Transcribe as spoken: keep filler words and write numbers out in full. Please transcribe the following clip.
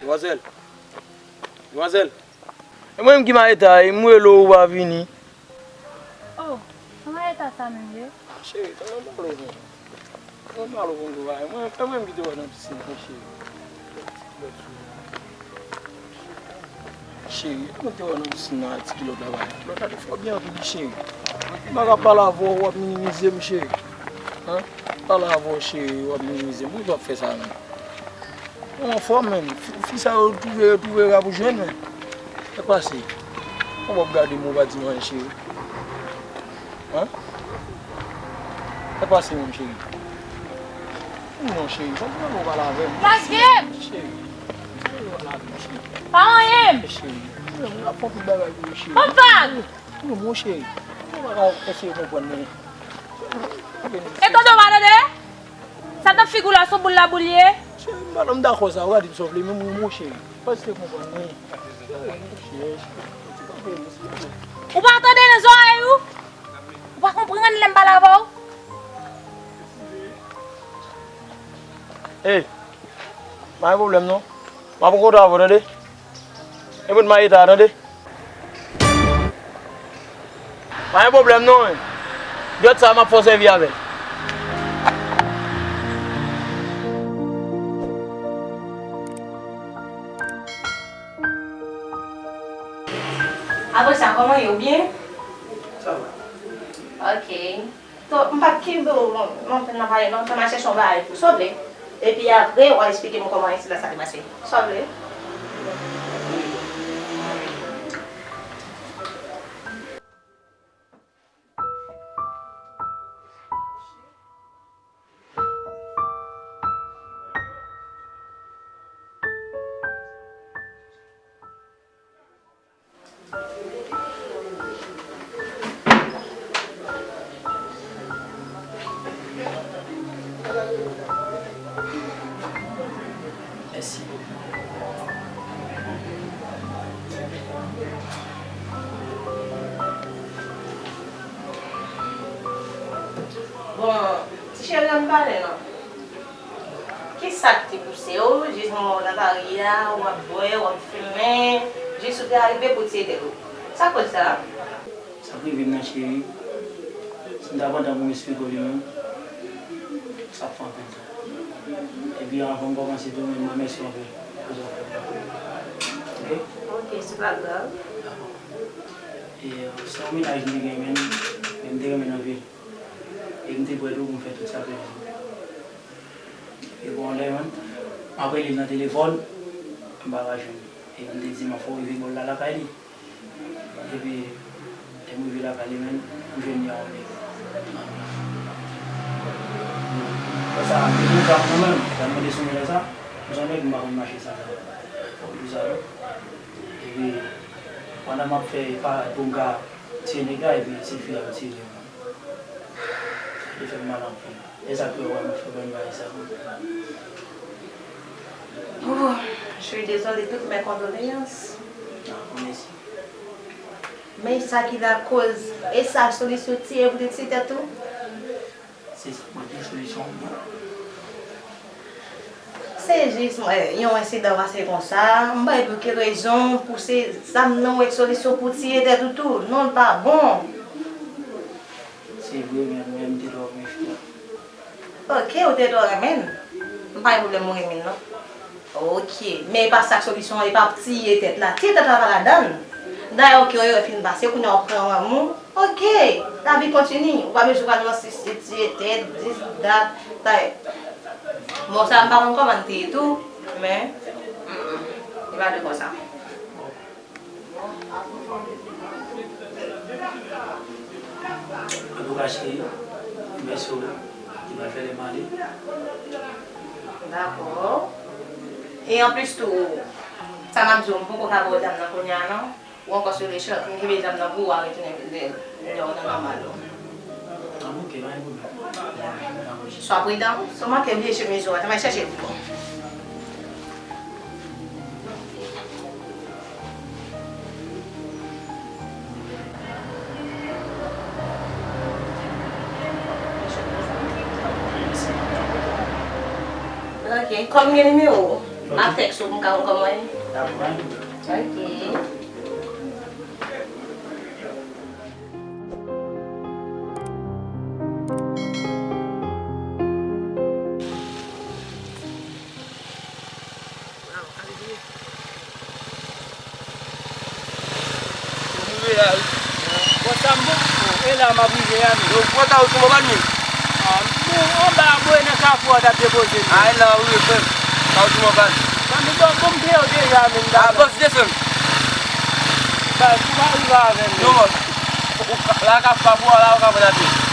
Demwazèl! Demwazèl! E mwen menm ki Mayeta, e m rele w, ou pa vini. Oh, kòman eta sa menm ye? Cheri, tande m pale w bon. Tande m pale w bon gwo bagay. Mwen, e mwen menm ki te wè w nan pisin nan, cheri. Cheri, e mwen ki te wè w nan pisin nan ak ti kilòt la, bagay. Kilòt la te fè w byen anpil, wi, cheri. M pa ka pale avè w, w ap minimize m, cheri. Hen? Pale avè w, cheri, w ap minimize m. Poukisa w ap fè sa menm? Ou anfòm menm. Fi, fi sa yo twouve, yo twouve rap ou jwenn menm. Sa k pase? Ou p ap gade m, ou pa di m anyen, cheri. Hen? Sa k pase menm, cheri? Non, cheri, fò m pale, ou pale avè m. Lage m! Cheri, ou pale avè m, cheri. Pa anyen m! Cheri, ou ap fè tout bagay pou ou, cheri. Ban m vag! Non, mon cheri, ou pa ka eseye konprann mwen. E tande w pa tande? Sa nan figi w la, sou boul la boul ye. Cheri, m pa nan dakò sa, ou ka di m sa w vle, men mwen, mon cheri, pa eseye konprann mwen. Ou pa tande nan zòrèy ou? Ou pa konprann lè m pale avè w? Ey, pa gen pwoblèm non. M ap kontre avè w, tande? E mwen Mayeta, tande? Pa gen pwoblèm non, men. Djòt sa m ap fè w sèvi avè l. Apre sa, kòman ye, ou byen? Sa va. Ok. To, m p ap kenbe w lontan nan pale non, fè m al chèche yon bagay pou w, sa w vle? Epi apre, w a esplike m kòman ensidan sa te pase. Sa w vle? Mèsi. Bon, ti cheri, ann pale non. Kisa k te pouse w jis mwen wè w nan kari a, w ap bwè, w ap fimen, jis ou te arive pou w tiye tèt ou? Sa k koz sa? Sa k rive m nan, cheri, si m ta pran tan pou m esplike w li menm, sa ap fè anpil tan. Epi anvan m kòmanse tou, mwen, mwen mèsi w anpil pou sa w fè pou mwen. Oke? Oke, se pa grav. Dakò. E, euh, se yon mennaj m te gen, men, men m te renmen l anpil. E m te prè tou pou m fè tout sa ke l di. E bon, lè yon, m ap rele l nan telefòn, m pa ka jwenn li. E m te di, m ap fè w rive bò l la lakay li. Epi, lè m rive lakay li menm, m jwenn li a yon nèg. Konsa, m te gen zam mwen menm, lè m mande sou mwen sa, m se yon nèg m pa konn mache san zam. Fòk m di sa tou. Epi, pandan m ap fè parad pou m ka tiye nèg la, epi se fi a ki tiye nèg la. Sa te fè m mal anpil. E sa k fè w wè m fè menm bagay sa. Oh, je suis désolée, toutes mes condoléances. Ah, mèsi. Men sa ki lakoz, e sa solisyon tiye pou te tiye tèt ou? Se sa, mwen gen solisyon pou mwen. Se jis, mwen, yon ensidan pase konsa, m pa wè pou ki rezon, pou se zam nan ou wè solisyon pou tiye tèt ou tou. Non, l pa bon. Se vre, men mwen, m te twò renmen fi a. Ok, ou te twò renmen l. M pa gen pwoblèm ou renmen l, non. Ok, men e pa sa k solisyon an, e pa tiye tèt la. Tiye tèt la pa ladan l. Dayè, ok, erè fin pase, kounye a w ap pran lanmou. Ok, lavi kontini. Ou pa bezwen pral nan sisi, tiye tèt, dis, dat. Dayè, bon, sa m pa konn kòman l te ye tou, men, mm, mm, li pa dwe konsa. Antouka, cheri, mèsi w, li pral fè lè m ale. Dakò. E anplis tou, sa m ap di w, m poko ka ba w zam nan kounye a, non. Ou ankò sou lechòk, m kenbe zam nan pou w, w a retounen lè, lè w nan nòmal ou. Ah, ok, pa gen pwoblèm. Swa pridan, sou manke bliye chemiz ou a, te m al chèche l pou ou. Ok, kòm gen nimewo w, m ap tèks ou pou m ka konn kòman w ye. Ok. Bon, sa m bon, e la m ap rive a, men. Yo, pran kawoutchou m anba l, men. Ah, bon, anba a, bò nan kafou a, t ap depoze, men. Ah, e la, wi, frè m. Kawoutchou m anba l. Zanmi, bon, bon, m peye w deja, men. Ah, bòs, desann. Bay, pou pa rive avè m, men. Non, bòs. Ou ka, la ka pa pou la, ou ka pran apye.